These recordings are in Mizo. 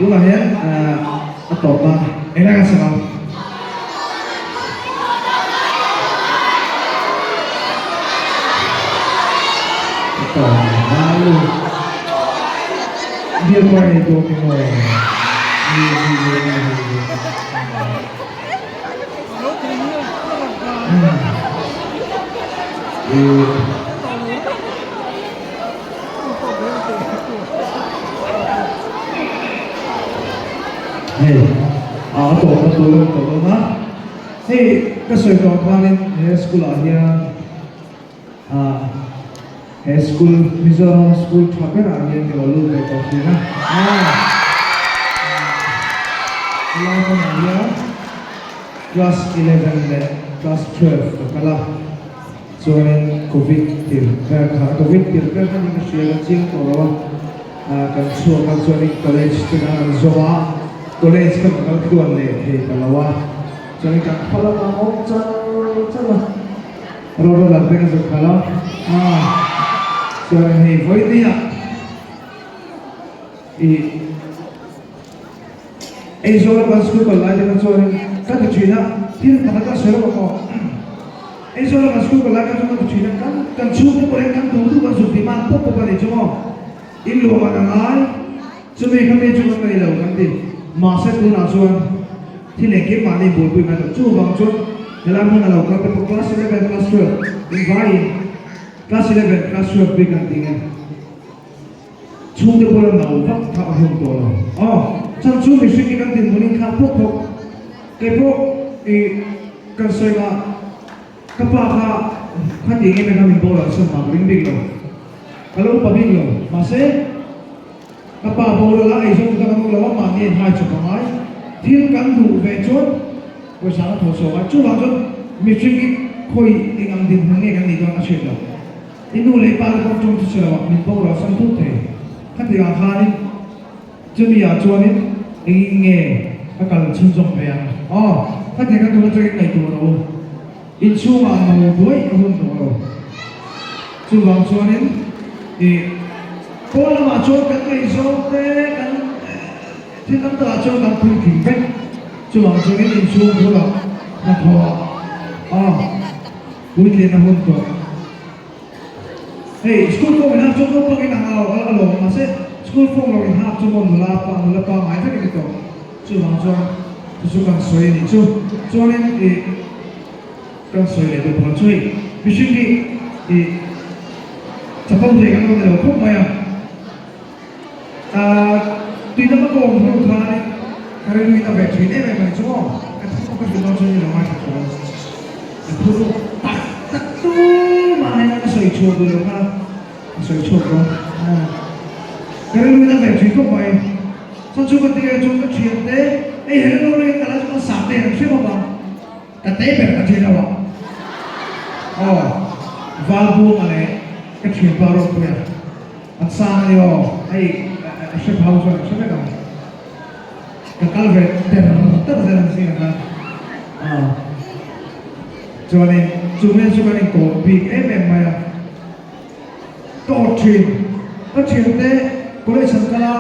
Tunah hian a tawp a, engah ka sawi ang? A tawp a lu. Bialpa nei dawn ni maw? Hei a tawp na tur a ni tawh dawn a, hei ka sawi tawh khanin he school ah hian ah he school Mizoram school tha berah hian ka lo lut ve tawh thin a, helai hmunah hian class 11 leh class 12 ka kal a. Chuanin Covid tir ber kha, Covid tir ber kha ni ka hria ka chiang tawh lo a, kan chhuak a chuanin college te khan an zawm a, college kha ka kal tluan leh thei ta lo a, chuanin kan khaw lamah a awm char char a, road a lam te ka zuk khalh a, chuanin hei vawinia ih Aizawl kan school kal lai te kha chuanin ka ti thin a, thil pakhat ka sawi lo maw? Aizawl kan school kal lai kha chuan ka ti thin a, kan kan chhungte pawh hian kan duh duh kan zuk tih man pawp pawp a ni chu maw? In luah man a ngai, chumi kha mi chu kan nei lo kan ti. Mahse tunah chuan thil engkim mahni buaipui ngai tawh. Chuvang chuan helai hmun a lo kal te pawh class 11, class 12 invaiin class 11, class 12 bik an ti nge. Chhungte pawh la no vak kha a hun tawh lo. Aw, chhan chu mihring hi kan dinhmun in kha pawp pawp. Kei pawh i kan sawi kha ka pa kha kha ti nge kha min boral sawn mak ring bik lo. Ka lo upa bik lo. Mahse, ka pa boral a eizawn ka kan awm lo a, mahni in hai chawp a ngai. Thil kan duh ve chuan pawisa kan thaw chhuak a, chuvang chuan mihring hi khawi eng ang dinhmun nge kan nih dawn a hriat loh. I nu leh pa te pawh ṭawng chu si lo ah min boral san thut thei. Khatiang ah khanin chumi ah chuanin engin nge ka kal chhunzawm ve ang? Aw, khatiang ka tuna chuan ngaihtuah rawh u. Inchhung ah no buai a hun tawh lo. Chuvang chuanin i pawn lamah chuan kan ngaihzawng te kan thil tam takah chuan kan puitling vek. Chuvang chuanin inchhung bulah hnathawh ah aw. Puitlin a hun tawh. Hei school form in hak chu naupang in ang a a lawm mahse school form lo in hak chu maw nula pa nula pa ngai vek a ni tawh. Chuvang chuan chu chu kan sawi a nih chu. Chuanin ih kan sawi leh duh phal chu hei mihring hi ih chapo thei kan lo ni lo khawp mai a. Ahh tui dang a kawm hnu khanin ka rilruin a ve thin em em a ni chu aw, ka thu pawh ka hrilh dawn chuan i lo ngaithla tawh ang. Ka thu ruk tak tak tumah hian ka sawi chhuah duh lo kha ka sawi chhuak dawn. Ahh ka rilruin a ve thin khawp mai. Chuan chu ka ti a chuan ka thian te hei he lo ring ka la chu ka sah te an hre bawk ang. Ka te ber ka thian lo a aw Valbuanga leh ka thianpa Ropuia. An sang a ni aw, hei a hre phau chuan a hre vek ang. Ka kal ve ter ter zel ang zingah khan. Aw. Chuanin chu hmel chu kan inkawm bik em em mai a. Ka awt thin. Ka thiante college an kal a,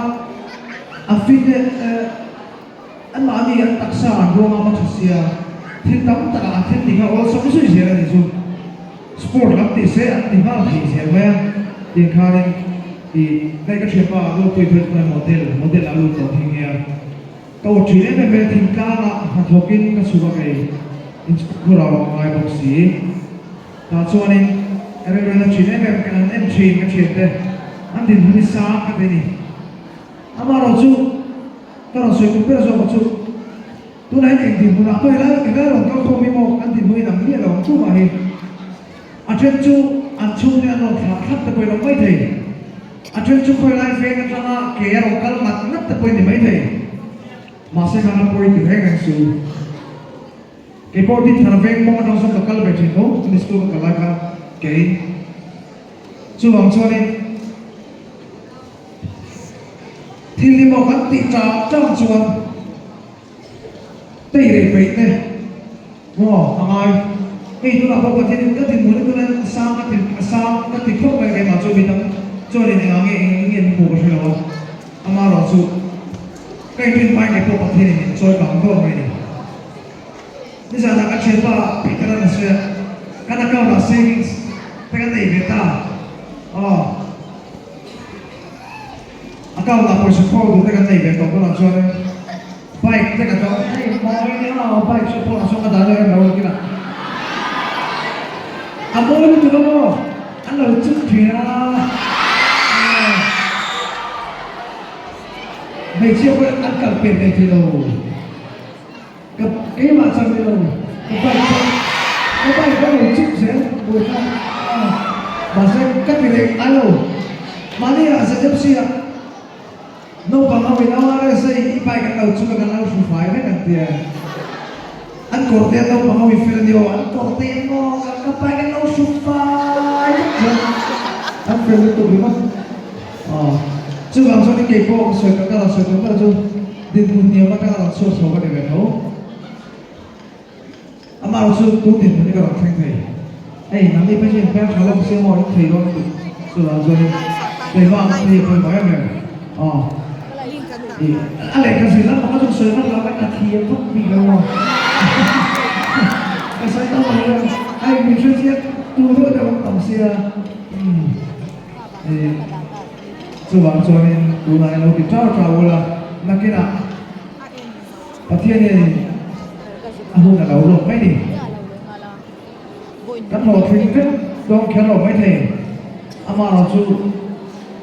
a fit e anmahni an taksa an ruang a va tha sia, thil tam takah an thil ti kha awlsam zui zel a ni chu. Sport lam tih se an ti nghal thei zel mai a, tiang khanin ih hei ka thianpa a lo pui phei chuan model model a lut tawh thei nghe a, ka aw thin em em e thingtlangah hnathawkin ka chhuk a kei inchhungkhur a awm ngai bawk si, tah chuanin ka rilru na thin em em ka han en thin ka thiante an dinhmun hi sang ka ti a ni, amaherawhchu ka rawn sawi tum ber zawk chu. Tunah hian eng dinhmunah pawh helai helai rawn kal khawm hi maw kan dinhmun in ang miah lo ang tumah hi a then chu an chhungte an rawn thlah thlap te pawhin awm mai thei, a then chu khawilai veng atanga ke a rawn kal ngat ngat te pawhin ni mai thei. Mahse khan a pawi ti reng reng su. Kei pawh Dinthar veng mawng atang sawn ka kal ve thin tho, chumi school ka kal lai khan kei chuvang chuanin. Thil hi maw kan tih chang chang chuan tei rei peih te maw a ngai. Hei tunah pawh Pathianin ka dinhmun hi tunah hian a sang ka ti a sang ka ti khawp mai keimah chu midang chuanin engah nge eng eng nge an hmuh ka hre lo a, amaherawh chu ka inrin hmai ngei pawh Pathianin min chawi kang dawr mai a ni. Nizanah ka thianpa Peter a sawi a, kan account ah savings te kan nei ve ta aw. Account ah pawisa khawl duh te kan nei ve tawh tunah chuanin bike te ka dawng hei mawi nia aw bike chu pawnah chuan ka dah leh reng lo a kinah a mawi lutuk a maw an lo chuk thin a hmeichhia pawh an kal pek leh thei lo. Ka keimah chang ni lo, ka bike pawh ka bike pawh lo chuk zel buai kha a, mahse ka ti reng ngai lo. Mahni ah ZMC ah naupang ho in RSA i bike an lo chuk a kan lo hru fai vek an tia. An kawr te naupang ho in fel a ni aw, an kawr te maw ka bike an lo hru fai vek chuan an fel lutuk ringawt. Aw chuvang chuan keipawh ka sawi ka rawn sawi tur ber chu Dinhmun hniam atanga rawn chhuak chho ka ni ve tho. Amah erawh chu tun dinhmun hi ka rawn thleng thei. Hei nangni phei chu in peng tha lawk sia maw in thei dawn lutuk chuvang chuanin keimah ang hi a pawimawh em em. Aw ih a lehkha zir lampang a chu sawi vak lo a ka thiam vak bik lo maw. Ka sawi ta mai lo a in min hrechiang tu deuh deuh an tam sia umm ih. Chuvang chuanin tunah i lo ti ṭau ṭau ula, nakinah Pathian hianin a hun a lo lawk mai ni. Kan hlawhtling vek dawn kher lo maithei. Amaherawh chu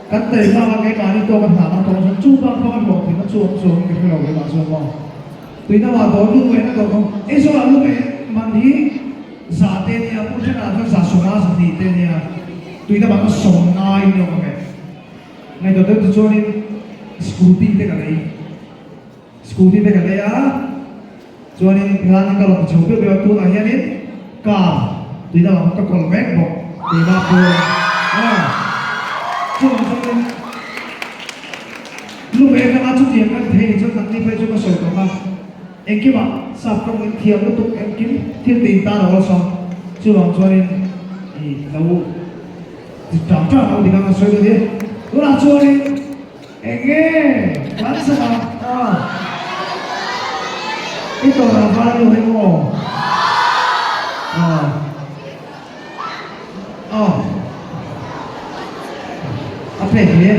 kan tei bak a keimahni tawk a hna kan tawng chuan chu bak bak a hlawhtling a chuang chuangin ka hre lo keimah chuan maw. Tuina mah dawr lut ngaihna dawr kawng Aizawl ah lut ngaih man hi za te nia, hmun thenkhat ah chuan za sawma zahnih te nia, tuina mah ka sawm ngai ni awm ang e. Ngaihtuah deuh te chuanin scooty te ka lei, scooty te ka lei a, chuanin tihian ka rawn ti chho beuh beuh a, tunah hianin car tuina mah ka kawl mek bawk keimah pawh a, chuvang chuanin. Lu ve atanga chutiang kan thei ni chuan nangni phei chu ka sawi tawh a, engkimah sap tawng in thiam lutuk engkim thil te in tan a awlsam, chuvang chuanin i lo ti tang tang lo dik ang a sawi dawn i, tunah chuanin eng nge kan sak ang a, i tawrh val lu hei maw aw. Aw a pek hle.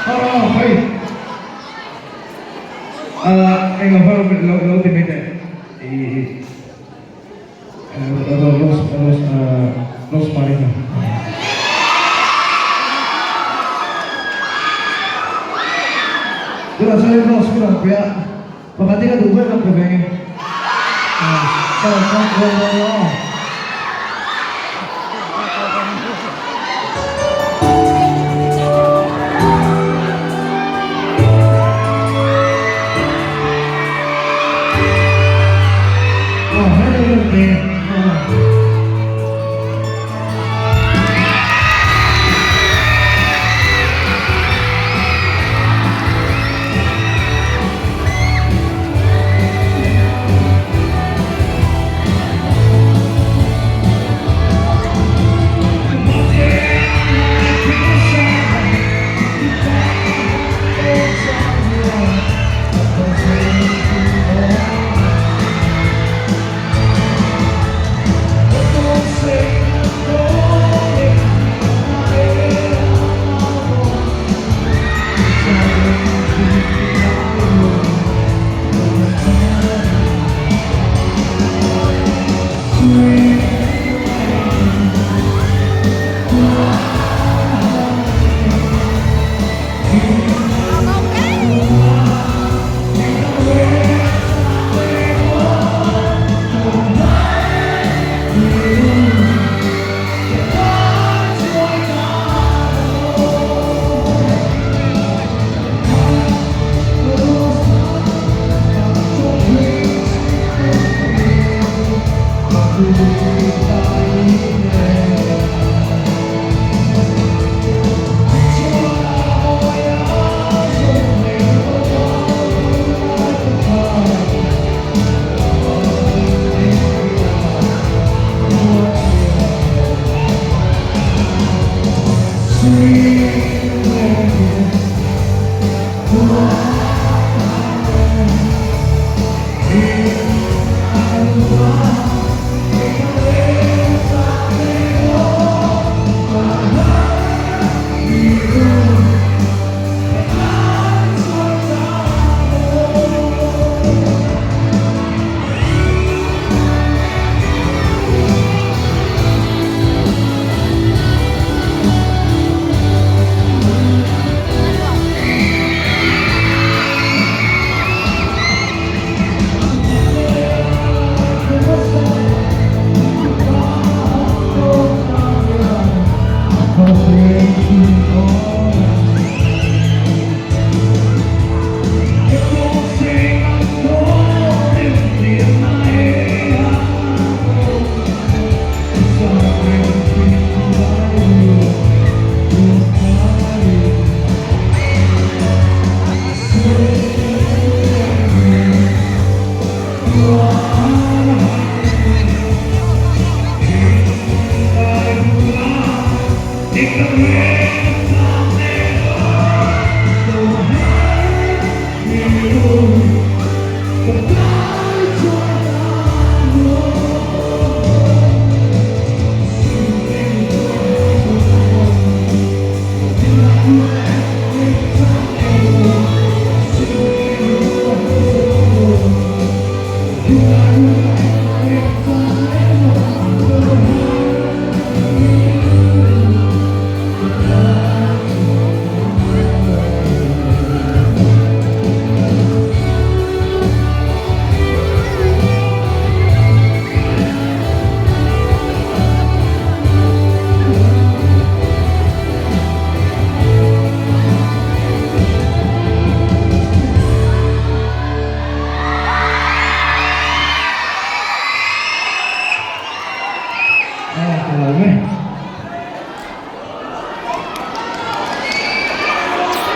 Aw hei ah eng lo lo lo ti mai teh i Rose Rose Rosemary kha. Tunah chuan Rose ka rawn pe a, pakhat hi ka duh ber ka pe ve nge. Ah, ka rawn kawng kual dawn lo aw.